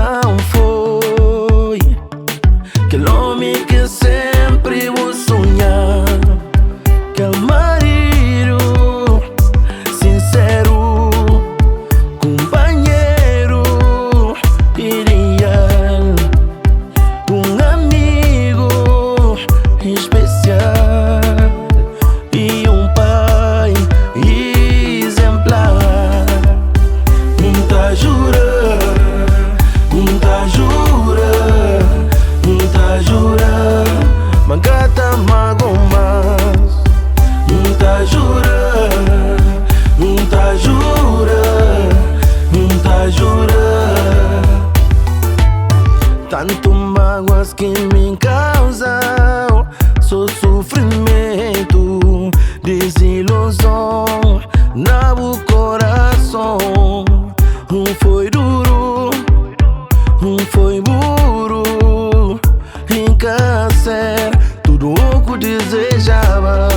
Não foi kel omi ki senpri bu sunha, kel maridu sinseru, kunpanheru ideal, un amigu spesial i un pai izenplar. N ta jura, N ta jura, N ta jura ma N ka ta magua más. N ta jura, N ta jura, N ta jura. Tantu máguas ki mi kauza-u, so sufrimentu, diziluzon na bu korason. Un foi duru, un foi buru, N ka ser tudu u ku dizejaba.